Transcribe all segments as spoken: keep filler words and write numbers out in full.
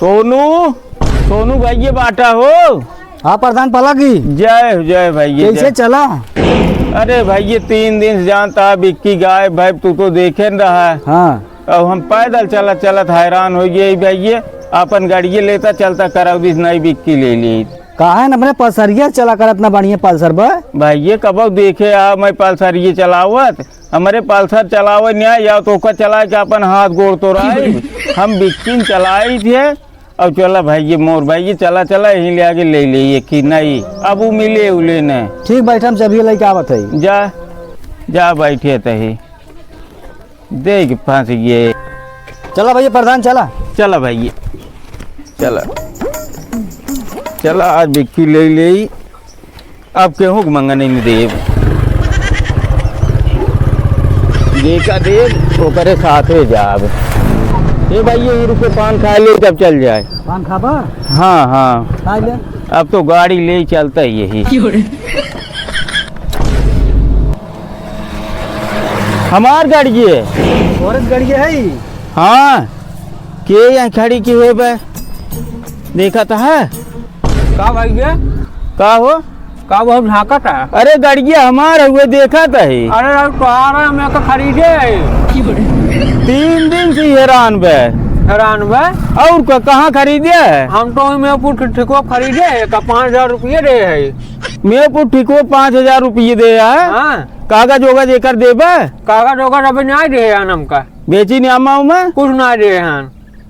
सोनू, सोनू भइया बाटा हो? हाँ प्रधान पलागी। जय हो, जय भइया, कैसे जय। चला? अरे भइया, तीन दिन से जानता है, बिक्की गायब भाई, तू तो देखे न रहा है। हाँ। अब हम पैदल चलत चलत हैरान होइ गए भइया, अपन गाड़िए लेता चलता करौदी से नई बिक्की ले ली। काहे न अपने पल्सरिया चला करत ना बढ़िया पल्सर बा। भइया कबो देखे आ मैं पल्सरिए चलावत, हमरे पल्सर चलावे नहीं आए, या तो ओकर चलाए के अपन हाथ गोड़ तोड़ाई। हम बिक्किन चलाई थे, अब चला भइया मोर भइया, चला, चला, यहीं ले आके ले ले, ये कि नहीं, अब उ मिले उले न। ठीक, बैठ, हम चाबी लेके आवत है। जा, जा बैठे तही। देख, फंस गए। चला भइया प्रधान, चला। चला भइया, चला। चला, आज बिक्की ले ले, अब केहू के मंगा नहीं देब। जेका देब, ओकरे साथे जाब। ए भइया, यहीं रुके, पान खा ले, तब चल जाए। पान खाबा? हाँ, हाँ। खा ले। अब तो गाड़ी ले चलता ही यही। हमार गाड़ी है। औरत गाड़ी है? हाँ, के यहाँ खड़ी की है बे? देखा तो है। का भइया? का हो? का बहुत झांकत है? अरे, गड़िया हमार हुए, देखा तो है। अरे, यार, तोहार है, मैं का खरीदे है। तीन दिन से हैरान बे। हैरान बे? और का, कहाँ खरीदे है? हम तो मेहपुर ठिको खरीदे है, का पाँच हजार रुपये दे है। मेहपुर ठिको पाँच हजार रुपये दे है? हाँ। कागज ओगज एकर देबे? कागज ओगज अभी नहीं दे है हमका। बेची नहीं अम्मा उमा? कुछ नहीं दे है।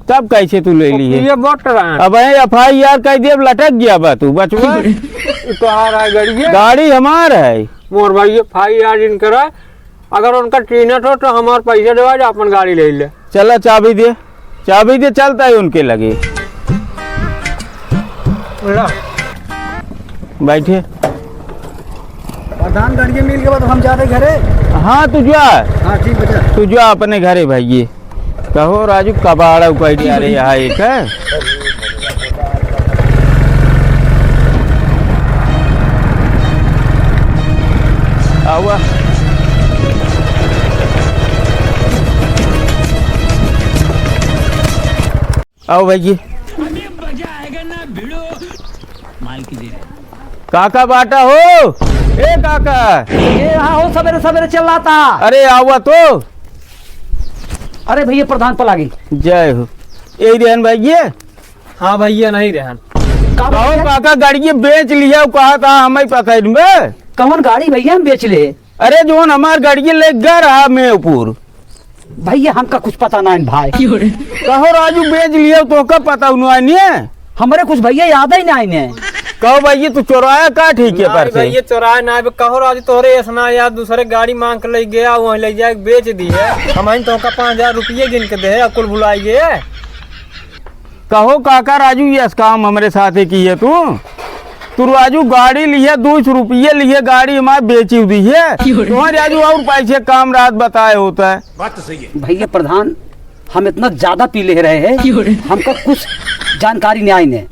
तब कैसे तू ले ली है? ये बट रहा है। अब ये एफ आई आर कह दिए, अब लटक गया बा तू, बचवा। ये तो आ रहा है गाड़ी है। गाड़ी हमार है। मोर भाई, एफ आई आर जिन करा, अगर उनका टीनट हो तो हमार पैसा देवा जा, अपन गाड़ी ले ले। चला चाबी दे, चाबी दे, चलता है उनके लगे। ला। बैठे। प्रधान गढ़ के मिल के बाद हम जाते घरे। हाँ, तू जा। हाँ, ठीक बचा। तू जा अपने घरे भाई। कहो राजू, कबाड़ा उपाय दिया रे यहाँ एक है। आवा। आओ भाई जी। काका बाटा हो? ए काका। ए, हाँ हो, सबेरे सबेरे चिल्लाता। अरे आवा तो। अरे भैया, प्रधान पलागी। जय हो। यही रहन भाई ये? हाँ भैया, नहीं रहन। का कहो भैया? काका, गाड़िए बेच लिया, कहा था हमें पकड़ में। कौन गाड़ी भैया हम बेच ले? अरे, जोन हमार गाड़िए ले गा रहा मेहपुर। भैया, हमका कुछ पता नाइन भाई। कहो राजू, बेच लियो, तोहका पता नाइन है? हमरे कुछ भैया याद ही नाइन है। कहो भैया, तू चोराया का ठीक है नाहीं पर से? भैया, चोराया ना, अब कहो राजू, तोहरे ऐसा ना यार, दूसरे गाड़ी मांग के ले गया, वहीं ले जाके बेच दी है। हम ही तोहका पाँच हजार रुपये गिन के दे, अकुल भुलाई गए। कहो काका राजू, यस काम हमरे साथे किहे तू। तू राजू गाड़ी लिहे, दो सौ रुपये लिहे, गाड़ी हमार बेची दिहे। क्यों रे? तुम्हारे राजू और पैसे काम रात बताए होता है। बात तो सही है। भैया प्रधान, हम इतना ज्यादा पी ले रहे हैं, क्यों रे? हमका कुछ जानकारी नहीं आइन है।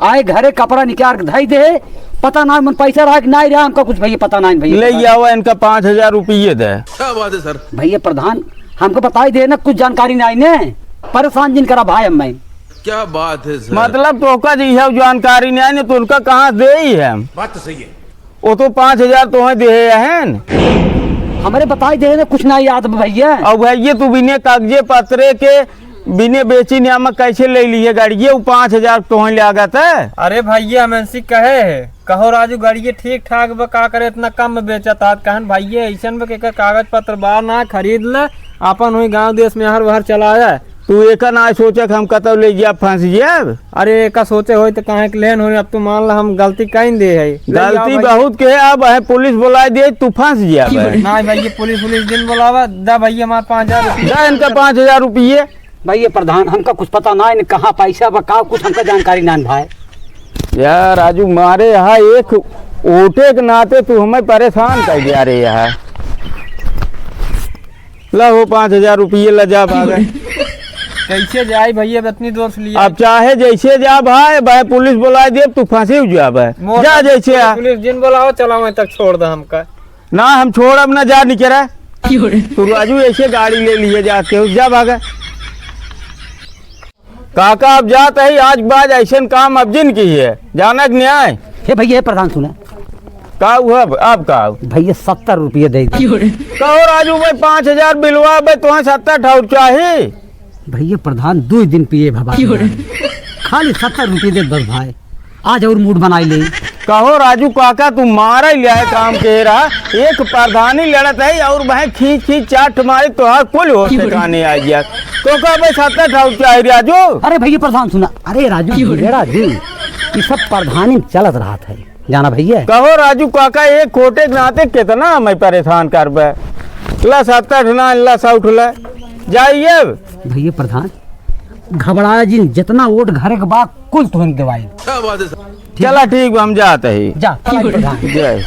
आए घरे कपड़ा निकाल के धई दे, पता ना मन पैसा रहा कि नहीं रहा, हमका कुछ भैया पता नहीं भैया ले प्रधान। आओ इनका पाँच हजार रुपये दे। क्या बात है सर? भैया प्रधान, हमको बताई दे ना, कुछ जानकारी नहीं आइन है, परेशान जिन करा भाई हम। क्या बात है सर। मतलब तोहका जी है जानकारी नहीं है, तो उनका कहाँ से देई है? बात तो सही है। वो तो पाँच हजार तोहे देहे हैं। हमरे बताई देहे ना, कुछ ना याद बा भैया। अब भैया तू बिने कागजे पत्रे के, बिने बेची नियामक कैसे ले लिए गाड़िए, वो पाँच हजार तोहे ले आगत है। अरे भैया हम इनसे कहे है, कहो राजू गाड़िए ठीक ठाक बा, का करे इतना कम में बेचत आत, कहन भैया ऐसन बा के एकर कागज पत्र बा ना, खरीद ले, आपन हुई गाँव देश में हर वहर चलाया। तू एका ना सोचे कि हम कतौ ले जाब, फंस जाब। अरे, एका सोचे होई त काहे के लेन होई? अब तू मान ला हम गलती कइन दे है। गलती बहुत के है, अब है पुलिस बुलाए दे, तू फंस जाब। ना भाई, ये पुलिस वुलिस दिन बुलावा, दा भाई हमार पाँच हजार रुपये। दा इनका पाँच हजार रुपये। भाई, ये प्रधान, हमका कुछ पता ना, इन कहाँ पैसा बा, का कुछ हमका जानकारी ना भाई। यार, राजू मारे यहाँ एक ओटे के नाते तू हमें परेशान कर दिया रे यहाँ। ला हो पाँच हजार रुपये, ला जा भागे। कैसे जाई भैया, अब इतनी दूर से लिया। अब चाहे जैसे जा भाई, भाई पुलिस बुलाए दे, तू फंसे हो जा भाई। मोर जा जैसे आ। पुलिस जिन बुलाओ, चलाओ, मैं तक छोड़ दे हमका। ना, हम छोड़ब ना, जा निकरा। क्यों रे? तू राजू ऐसे गाड़ी ले लिए जाते हो, जा भागा। काका, अब जात ही, आज बाद ऐसन काम अब जिन किहे, जाना कि न्याय। हे भइया, हे प्रधान, सुना। का हुआ अब, अब का हुआ? भइया, सत्तर रुपये दे दे। कहो राजू भाई, पाँच हजार बिलवा बे, तुहें सत्तर ठाउर चाही? भइया, प्रधान दुइ दिन पिए भवा। खाली सत्तर रुपये दे बस भाई, आज और मूड बनाई ले। कहो राजू काका, तू मारा ही लिया है काम के रहा। एक प्रधानी लड़त है और वह खींच खींच चाट मारे, तोहार कुल होश ठिकाने आ गया। तो का भाई, सत्तर ठाउर चाही राजू? अरे भइया प्रधान सुना, अरे राजू, ये राजू, ये सब प्रधानी में चलत रहत है, जाना भइया। कहो राजू काका, एक खोटे के नाते कितना हमें परेशान करबे। ला सत्तर ना, ला सौ उठले। जाइए। भइया प्रधान, घबराया जिन, जितना वोट घरे के बा, कुल तुहन देवाई। चला ठीक बा, हम जात ही। जा, चला प्रधान। जय।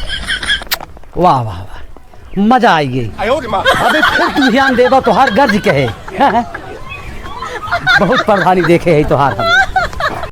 वाह, वाह, वाह, मजा आई गई। अबे फिर तू ध्यान देबा, तोहार गर्ज कहे। बहुत प्रधानी देखे है तोहार हम।